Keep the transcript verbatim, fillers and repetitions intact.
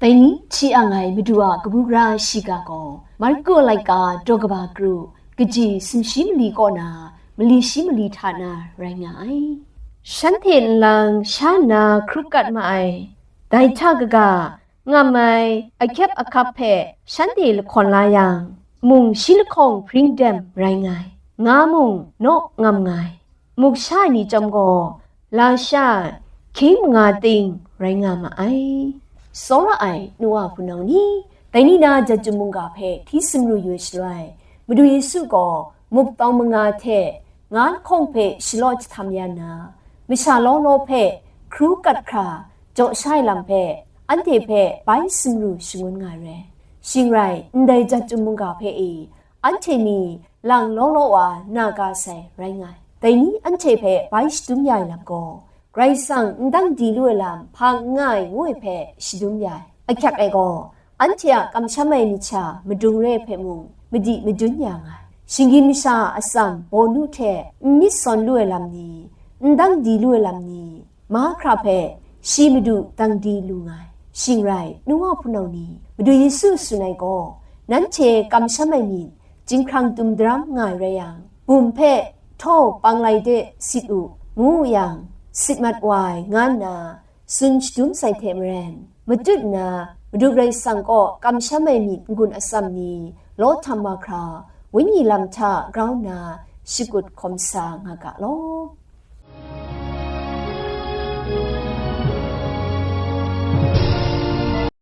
Dai ni hti ang ai Madu a kabu gara shiga gaw, Marku laika daw kaba kru, kaji sumshi mali kaw na, mali shi mali hta na rai nga ai. Shanhte nlang sha nna hkru kat ma ai, dai hta kaga, ngam ai ahkyep ahkap hpe shanhte lahkawn la yang, mung shi lahkawng hpring dem rai nga ai, nga mung naw ngam nga ai. Muk sha ai ni chyawm gaw, lasha hkying manga ting rai nga ma ai. Tsawra ai nu wa hpunau ni, dai ni na jat chyum mungga hpe hti sumru yu ai shaloi, Madu Yesu gaw muk tawng manga hte nga lahkawng hpe shalaw jahtam ya nna, masha law law hpe hkru kat hkra jaw sha ai lam hpe, anhte hpe bai sumru shangun nga ai re. Shing rai, ndai jat chyum mungga hpe e, anhte ni lang law law wa na ga sai rai nga ai. Dai ni anhte hpe bai shadum ya ai lam gaw, Karai Kasang n dang di lu ai lam hpa n nga ai ngu ai hpe shadum ya ai. Ahkyak e gaw, anhte a kamsham ai myit sha madung re ai hpe mung madi madun ya nga ai. Shinggyim masha a atsam bawnu hte n myit sawn lu ai lam ni, n dang di lu ai lam ni, mahkra hpe shi Madu dang di lu nga ai. Shing rai, nu wa hpunau ni, Madu Yesu tsun ai gaw, nanhte kamsham ai myit chyinghkrang tum daram nga ai rai yang, bum hpe htaw panglai de sit u, ngu yang, sit mat wa ai, nga nna tsun shadum sai hte maren, matut nna Madu Karai Kasang kaw kamsham ai myit n-gun atsam ni law htam mahkra, Wenyi lam hta grau nna shakut hkawm sa nga ga law.